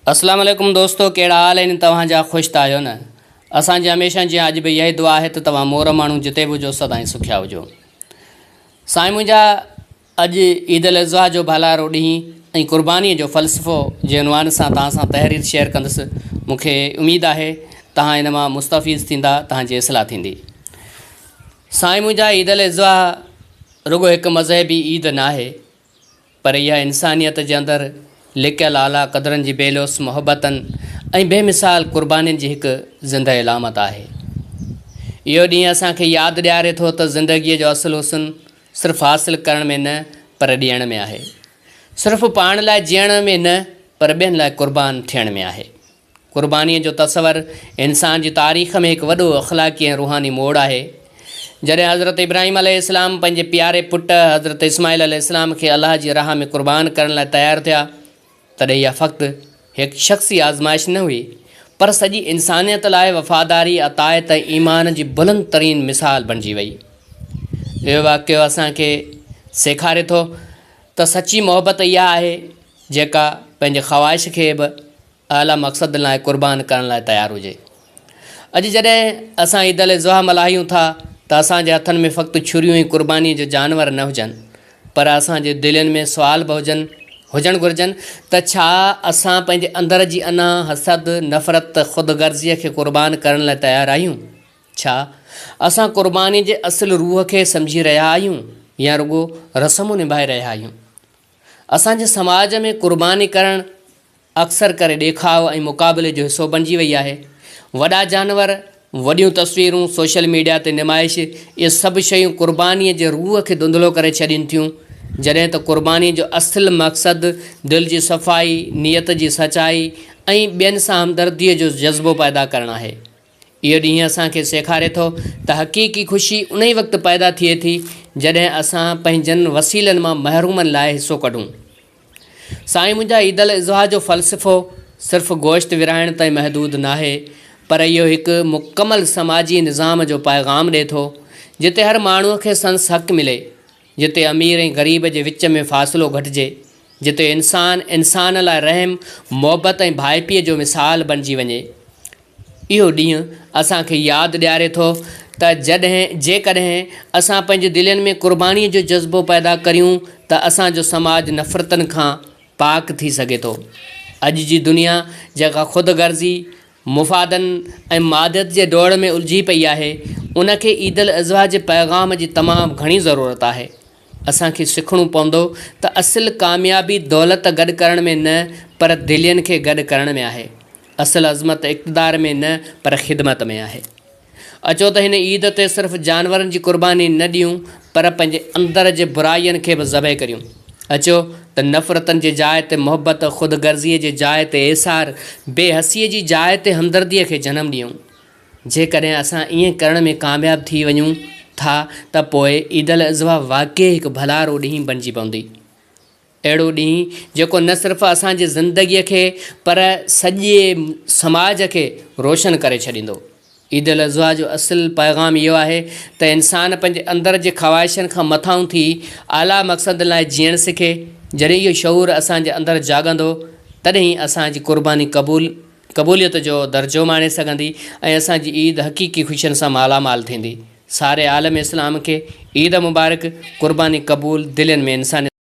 اسلام عليڪم دوستو ڪهڙا حال آهن توهان جا خوش ته آهيو نه اسان جي هميشه جيان اڄ به اها ئي دعا آهي ته توهان مور ماڻهو جتي به هجو سدائين سکيا هجو سائين منهنجا اڄ عيد الاضحيٰ جو ڀلارو ڏينهن ۽ قرباني جو فلسفو جي عنوان سان توهان سان تحرير شيئر ڪندس مون کي اميد آهي توهان ان مان مستفيض ٿيندا توهان جي اصلاح ٿيندي سائين منهنجا عيد الاضحيٰ رڳو هڪ مذهبي عيد ناهي پر اها انسانيت جي اندر لڪيل اعليٰ قدرن جي بي لوث محبتن ۽ بي مثال قربانين جي هڪ زندهه علامت آهي. اهو ڏينهن اسان کي ياد ڏياري ٿو ته زندگيء جو اصل حسن صرف حاصل ڪرڻ ۾ نه پر ڏيڻ ۾ آهي. صرف پاڻ لاء جيئڻ ۾ نه پر ٻين لاء قربان ٿيڻ ۾ آهي. قربانيء جو تصور انسان جي تاريخ ۾ هڪ وڏو اخلاقي ۽ روحاني موڙ آهي. جڏهن حضرت ابراهيم عليه السلام پنهنجي پياري پٽ حضرت اسماعيل عليه السلام کي الله جي راهه ۾ قربان ڪرڻ لاء تيار ٿيا، تڏهن اها فقط هڪ شخصي آزمائش نه هئي، پر سڄي انسانيت لاء وفاداري، عطايت ۽ ايمان جي بلند ترين مثال بڻجي وئي. اهو واقعو اسان کي سيکاري ٿو ته سچي محبت اها آهي، جيڪا پنهنجي خواهش کي به اعليٰ مقصد لاء قربان ڪرڻ لاء تيار هجي. اڄ جڏهن اسان عيد الاضحيٰ ملهايون ٿا ته اسان جي هٿن ۾ فقط ڇريون ۽ قربانيء جو جانور نه هجن پر اسان جي دلين ۾ سوال به هجن هجڻ گهرجن ته ڇا اسان پنهنجي اندر جي انا، حسد، نفرت، خود غرضيء کي قربان ڪرڻ لاء تيار آهيون؟ ڇا اسان قربانيء جي اصل روح کي سمجهي رهيا آهيون يا رڳو رسمون نڀائي رهيا آهيون؟ اسان جي سماج ۾ قرباني ڪرڻ اڪثر ڪري ڏيکاء ۽ مقابلي جو حصو بڻجي وئي آهي. وڏا جانور، وڏيون تصويرون، سوشل ميڊيا تي نمائش، اهي سڀ شيون قربانيء جي روح کي ڌنڌلو ڪري ڇڏين ٿيون. جڏهن ته قربانيء جو اصل مقصد دل جي صفائي، نيت جي سچائي ۽ ٻين سان همدرديء جو جذبو پيدا ڪرڻ آهي. اهو ڏينهن اسان کي سيکاري ٿو ته حقيقي خوشي انهي وقت پيدا ٿئي ٿي، جڏهن اسان پنهنجن وسيلن مان محرومن لاء حصو ڪڍون. سائين منهنجا عيد الاضحيٰ جو فلسفو صرف گوشت ورهائڻ تائين محدود ناهي پر اهو هڪ مڪمل سماجي نظام جو پيغام ڏئي ٿو جتي هر ماڻهوء کي سندس حق ملي، جتي امير ۽ غريب جي وچ ۾ فاصلو گهٽجي، جتي انسان انسان لاء رحم، محبت ۽ ڀائپيء جو مثال بڻجي وڃي. اهو ڏينهن اسان کي ياد ڏياري ٿو ته جڏهن جيڪڏهن اسان پنهنجي دلين ۾ قربانيء جو جذبو پيدا ڪريون ته اسان جو سماج نفرتن کان پاڪ ٿي سگهي ٿو. اڄ جي دنيا جيڪا خود غرضي، مفادن ۽ ماديت جي ڊوڙ ۾ الجهي پئي آهي، ان کي عيد الاضحيٰ جي پيغام جي تمام گهڻي ضرورت آهي. اسان کي سکڻو پوندو ته اصل ڪاميابي دولت گڏ ڪرڻ ۾ نه پر دلين کي گڏ ڪرڻ ۾ آهي. اصل عظمت اقتدار ۾ نه پر خدمت ۾ آهي. اچو ته هن عيد تي صرف جانورن جي قرباني نه ڏيون پر پنهنجي اندر جي براين کي به ذبح ڪريون. اچو ته نفرتن جي جاء تي محبت، خود غرضيء جي جاء تي ايثار، بي حسيء جي جاء تي همدرديء کي جنم ڏيون. جيڪڏهن اسان ائين ڪرڻ ۾ ڪامياب ٿي وڃون ٿا ته پوء عيد الاضحيٰ واقعي هڪ ڀلارو ڏينهن بڻجي پوندي. اهڙو ڏينهن جيڪو نه صرف اسان جي زندگيء کي پر سڄي سماج کي روشن ڪري ڇڏيندو. عيد الاضحيٰ جو اصل پيغام اهو آهي ته انسان پنهنجي اندر جي خواهشن کان مٿانهون ٿي اعليٰ مقصدن لاء جيئڻ سکي. جڏهن اهو شعور اسان جي اندر جاڳندو تڏهن ئي اسان جي قرباني قبول قبوليت جو درجو ماڻي سگهندي ۽ اسان جي عيد حقيقي خوشين سان مالا مال ٿيندي. ساري عالم اسلام کي عيد مبارڪ، قرباني قبول، دلين ۾ انسانيت.